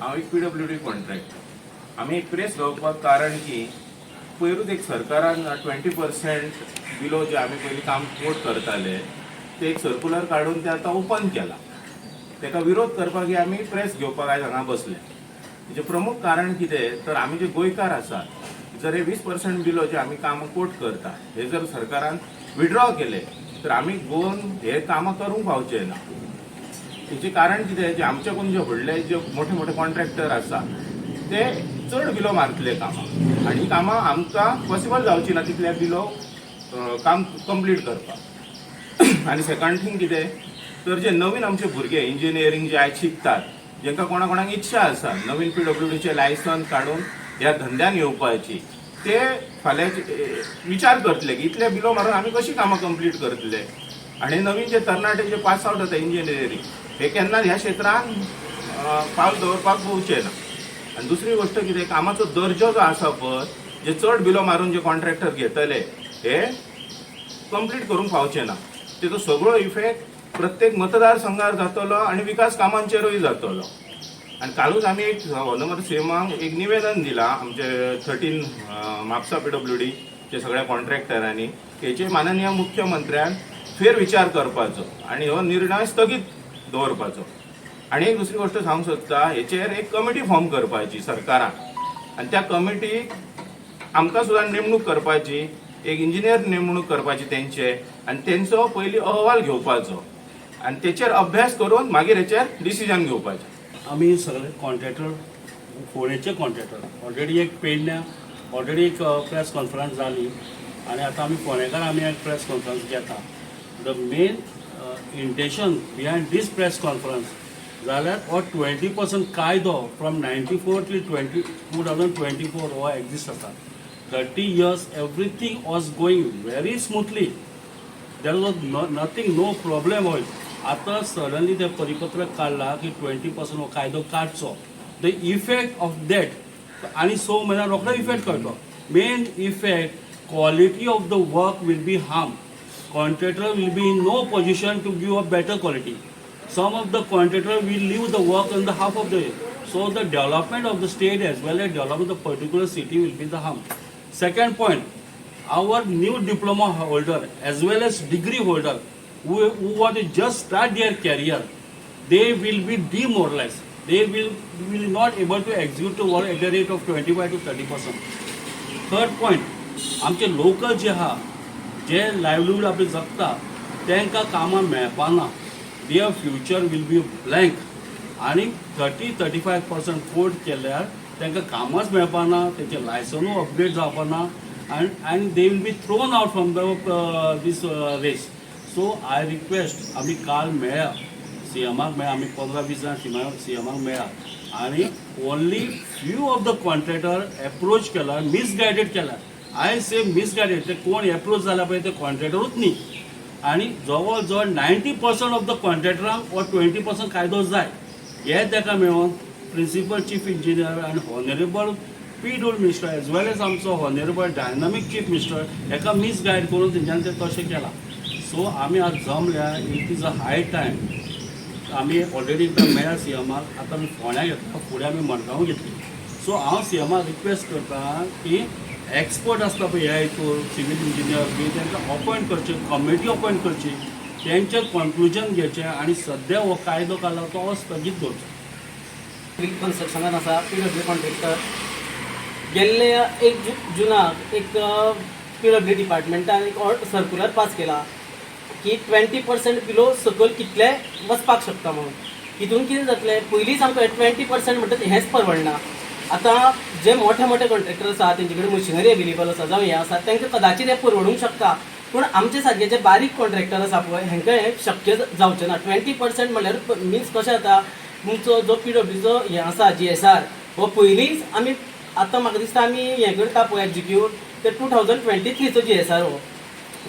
हांव एक PWD contractor. आमी एक प्रेस घेवपाक कारण की पयरूच एक सरकारान 20% बिलो जे आमी पयलीं काम कोट करताले, ते एक सर्कुलर काडून ते आतां ओपन केला. ताका विरोध करपाक ही आमी प्रेस घेवपाक आयज हांगा बसले. हेजें प्रमुख कारण कितें तर आमी जे गोंयकार आसात, जर हे 20% बिलो जे आमी कामां कोट करता, हे जर सरकारान विड्रॉ केले तर आमी गोवन हे कामां करूंक पावचे ना. हेचें कारण कितें, जे आमच्याकून जे व्हडले, जे मोठे मोठे कॉन्ट्रॅक्टर आसा, ते चड बिलो मारतले कामां आनी ही कामां आमकां पॉसिबल जावची ना तितले बिलो काम कंप्लीट करपाक. आनी सेकंड थींग कितें तर जे नवीन आमचे भुरगे इंजिनियरींग जे आयज शिकतात, जेंकां कोणा कोणाक इच्छा आसा नवीन पीडब्ल्यूडीचे लायसन्स काडून ह्या धंद्यान येवपाची, ते फाल्यां विचार करतले की इतले बिलो मारून आमी कशी कामां कंप्लीट करतले. आनी नवीन जे तरणाटे जे पास आवट जाता इंजिनियरींग, हे केन्ना ह्या क्षेत्रान पावल दवरपाक पोवचे ना. आनी दुसरी गोश्ट कितें, कामाचो दर्जो जो आसा पळय, जे चड बिलो मारून जे कॉन्ट्रॅक्टर घेतले, हे कंप्लीट करूंक पावचे ना. तेजो सगळो इफेक्ट प्रत्येक मतदारसंघार जातलो आनी विकास कामांचेरूय जातलो. आनी कालूच आमी एक ऑनरेबल सीएमाक एक निवेदन दिलां आमचे 13 म्हापसा पीडब्ल्यूडीचे सगळ्या कॉन्ट्रॅक्टरांनी. हेचे माननीय मुख्यमंत्र्यान फेर विचार करपाचो आनी हो निर्णय स्थगीत दवरपाचो. आनी एक दुसरी गोश्ट सांगूंक सोदता, हेचेर एक कमिटी फॉर्म करपाची सरकारान आनी त्या कमिटीक आमकां सुद्दां नेमणूक करपाची, एक इंजिनियर नेमणूक करपाची तेंचे आनी तेंचो पयलीं अहवाल घेवपाचो आनी तेचेर अभ्यास करून मागीर हेचेर डिसिजन घेवपाचें. आमी सगळे कॉन्ट्रॅक्टर, फोंडेचे कॉन्ट्रॅक्टर, ऑलरेडी एक पेडण्या ऑलरेडी एक प्रेस कॉन्फरन्स जाली आनी आतां आमी फोंडेकार आमी एक प्रेस कॉन्फरन्स घेता. The main intention behind this press conference जाल्यार हो 20% कायदो from 94 till 2024 हो एक्झिस्ट आसा. 30 years everything was going very smoothly. There was nothing, no problem होय. आतां सडनली ते परिपत्रक काडला की 20% हो कायदो काडचो. The effect of that आनी स म्हयन्या रोखडो effect कळटलो. Main effect, quality of the work will be harm. Contractor will be in no position to give a better quality. Some of the contractor will leave the work in the half of the year. So the development of the state as well as development of the particular city will be the harm. Second point, our new diploma holder as well as degree holder who want to just start their career, they will be demoralized. They will not able to execute the work at the rate of 25 to 30%. Third point, आमचे local जे आहा, जे livelihood आपले जगता, तांकां कामां मेळपा ना. Their future will be blank. आनी 30-35% कोट केल्यार तांकां कामांच मेळपा ना, तेंचें लायसनूय अपग्रेड जावपा ना and they will be thrown out from the this race. So I request, आमी काल मेळ्ळा, सीएमाक मेळ्ळा, आमी 15-20 जाण सीएमाक मेळ्ळा आनी only few of the contractor approach केला, मिसगायडेड केला. I से मिसगायडेड, ते कोण एप्रोच जाला पळय ते कॉन्ट्रॅक्टरूच न्ही. आनी जवळ जवळ 90% ऑफ the कॉन्ट्रॅक्टरांक हो 20% कायदो जाय. हे ताका मेळोन प्रिंसिपल चीफ इंजिनियर आनी honourable PW minister as well as आमचो ऑनरेबल डायनामीक चीफ मिनिस्टर हेका मिसगायड करून तेंच्यांनी तें तशें केलां. सो आमी आज जमल्या. It is a high time. आमी ऑलरेडी एकदां मेळ्ळा सीएमाक, आतां आमी फोंड्या घेतला, फुडें आमी मडगांव घेतली. सो हांव सीएमाक रिक्वेस्ट करता की एक्सपर्ट आसता पळय ह्या हितून, सिवील इंजिनियर बी, तांकां अपॉयंट करचे, कमिटी अपॉयंट करची, तेंचें कॉन्क्लुजन घेवचें आनी सद्या हो कायदो काडला तो स्थगीत दवरचो. सिवील कन्स्ट्रक्शनान आसा, पीडब्ल्यू कॉन्ट्रॅक्टर. गेल्ले 1 जुनाक एक पीडब्ल्यू डिपार्टमेंटान एक सर्कुलर पास केला की 20% बिलो सकयल कितले वचपाक शकता म्हणून. हितून कितें जातलें, पयलींच आमकां 20% म्हणटा हेंच परवडना. आतां जे मोठे मोठे कॉन्ट्रॅक्टर आसा, तेंचे कडेन मशिनरी अवेलेबल आसा, जावं हें आसा, तांकां कदाचीत हें परवडूंक शकता, पूण आमचे सारके जे बारीक कॉन्ट्रॅक्टर आसा पळय, हेंकां हें शक्य जावचें ना. 20% म्हणल्यार मिन्स कशें जाता, तुमचो जो पीडब्ल्यूचो हें आसा, जीएसआर हो पयलींच आमी आतां म्हाका दिसता आमी हें करता पळय एक्जिक्यूट, ते 2023चो जीएसआर हो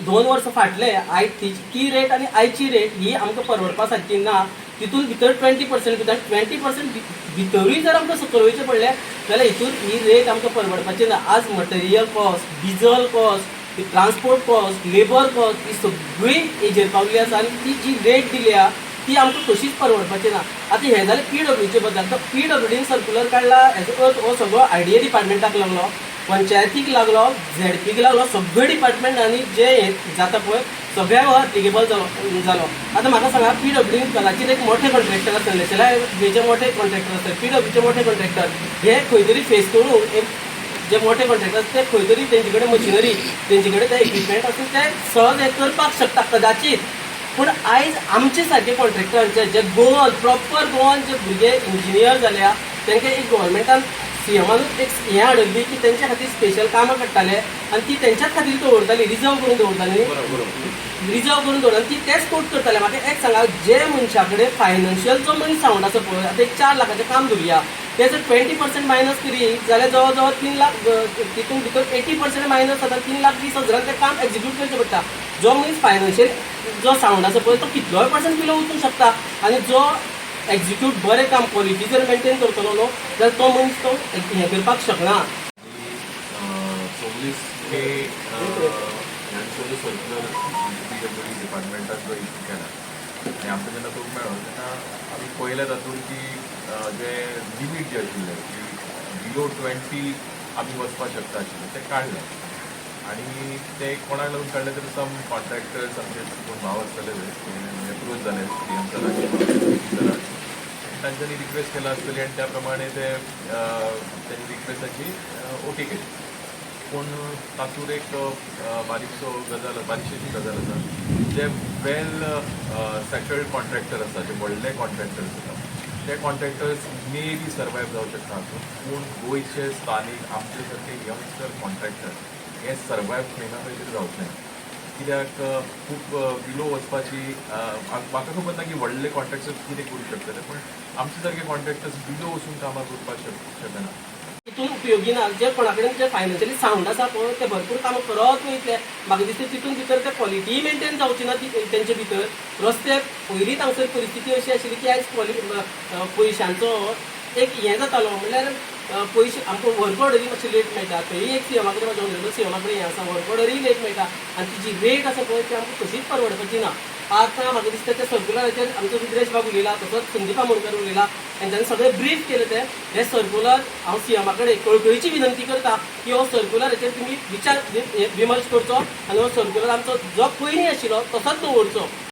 2 वर्सां फाटले. आयज ती रेट आनी आयची रेट ही आमकां परवडपा सारकी ना. तितून भितर 20% भितर, 20% भितरूय जर आमकां सकयल वयचें पडलें जाल्यार हितून ही रेट आमकां परवडपाची ना. आज material cost, diesel cost, transport cost, labour cost ही सगळी हेजेर पावली आसा आनी ती जी रेट दिल्या ती आमकां कशीच परवडपाची ना. आतां हें जालें पीडब्ल्यूचे बद्दल. तर पीडब्ल्यूडीन सर्कुलर काडला, हेजो अर्थ हो सगळो आयडीए डिपार्टमेंटाक लागलो, पंचायतीक लागलो, झेडपीक लागलो, सगळे डिपार्टमेंटांनी जे हे जाता पळय सगळ्यांक हो एप्लिकेबल जालो. आतां म्हाका सांगा, पीडब्ल्यूडीन कदाचित एक मोठे कॉन्ट्रॅक्टर आसतले, नॅशनल हायवेचे मोठे कॉन्ट्रॅक्टर आसतले, पीडब्ल्यूचे मोठे कॉन्ट्रॅक्टर, हे खंय तरी फेस करून एक जे मोठे कॉन्ट्रॅक्टर ते खंय तरी तेंचे कडेन मशिनरी, तेंचे कडेन ते इक्विपमेंट आसून ते सहज हें करपाक शकता कदाचित. पूण आयज आमचे सारके कॉन्ट्रॅक्टरांचे जे गोवन, प्रॉपर गोवन जे भुरगे इंजिनियर जाल्या, तांकां एक गव्हर्मेंटान, सीएमान एक हें हाडिल्ली की तेंच्या खातीर स्पेशल कामां काडटाले आनी ती तेंच्याच खातीर दवरताली, रिजर्व करून दवरताली बरोबर रिजर्व करून दवरता, ती तेच कोट करताले. म्हाका एक सांगा, जे मनशा कडेन फायनान्शियल जो मनीस सावंड आसा पळय, आतां एक 4 लाखाचें काम धरुया, ते जर 20% मायनस करी जाल्यार जवळ जवळ 3 लाख, तितून भितर 80% मायनस जाता, 3 लाख 20 हजारान तें काम एक्जिक्यूट करचें पडटा. जो मनीस फायनान्शियल जो सावंड आसा पळय, तो कितलोय पर्संट बिलो वचूंक शकता आनी जो एक्जिक्यूट बरें काम, क्वॉलिटी जर मेंटेन करतलो न्हू, जाल्यार तो मनीस तो हें करपाक शकना. 26 मे ह्यांचो जो सर्क्युलर पीडब्ल्यूडी डिपार्टमेंटान जो इश्यू केला आनी आमकां जेन्ना तो मेळ्ळो तेन्ना आमी पळयलें तातूंत की जे लिमीट जे आशिल्लें की बिलो 20 आमी वचपाक शकता आशिल्लें, तें काडलें. आनी ते कोणाक लागून काडलें तर सम कॉन्ट्रॅक्टर्स, आमचे कोण भाव आसतले, एप्रोच जाले सी एम सराक, सराक, तांच्यांनी रिक्वेस्ट केला आसतली आनी त्या प्रमाणे ते तेणी रिक्वेस्टाची ओके केली. पूण तातूंत एक बारीकसो गजाल, बारीकशी गजाल आसा. जे वेल सेटल्ड कॉन्ट्रॅक्टर आसा, जे व्हडले कॉन्ट्रॅक्टर्स आसा, ते कॉन्ट्रॅक्टर्स मे बी सर्वायव जावं शकता हातूंत, पूण गोंयचे स्थानीक आमचे सारके यंगस्टर कॉन्ट्रॅक्टर हे सर्वायव खंय ना खंय तरी जावचे ना. कित्याक खूब बिलो वचपाची, म्हाका खबर ना की व्हडले कॉन्ट्रॅक्टर्स कितें करूं शकतले, पूण आमचे सारके कॉन्ट्रॅक्टर्स बिलो वचून कामां करपाक शकना. तितून उपयोगी ना. जे कोणा कडेन जे फायनान्शियली सावंड आसा पळय, ते भरपूर कामां करत वयतले. म्हाका दिसता तितून भितर ते क्वॉलिटीय मेंटेन जावची ना ती तेंचे भितर. रस्ते पयलींच हांगसर परिस्थिती अशी आशिल्ली की आयज क्वॉलि पयशांचो एक हें जातालो, म्हणल्यार पयशे आमकां वर्क ऑर्डरी मातशी लेट मेळटा. थंय एक सीएमा कडेन, म्हाज्या ऑनरेबल सीएमा कडेन हें आसा, वर्क ऑर्डरीय लेट मेळटा आनी तिजी रेट आसा पळय, ती आमकां कशीच परवडपाची ना. आतां म्हाका दिसता त्या सर्कुलराचेर आमचो रुद्रेश बाब उलयला, तसोच संदीप आमोणकर उलयला, तेंच्यांनी सगळें ब्रीफ केलें. तें हें सर्कुलर हांव सीएमा कडेन कळकळीची विनंती करता की हो सर्कुलराचेर तुमी विचार विमर्श करचो आनी हो सर्कुलर आमचो जो पयलीं आशिल्लो तसोच दवरचो.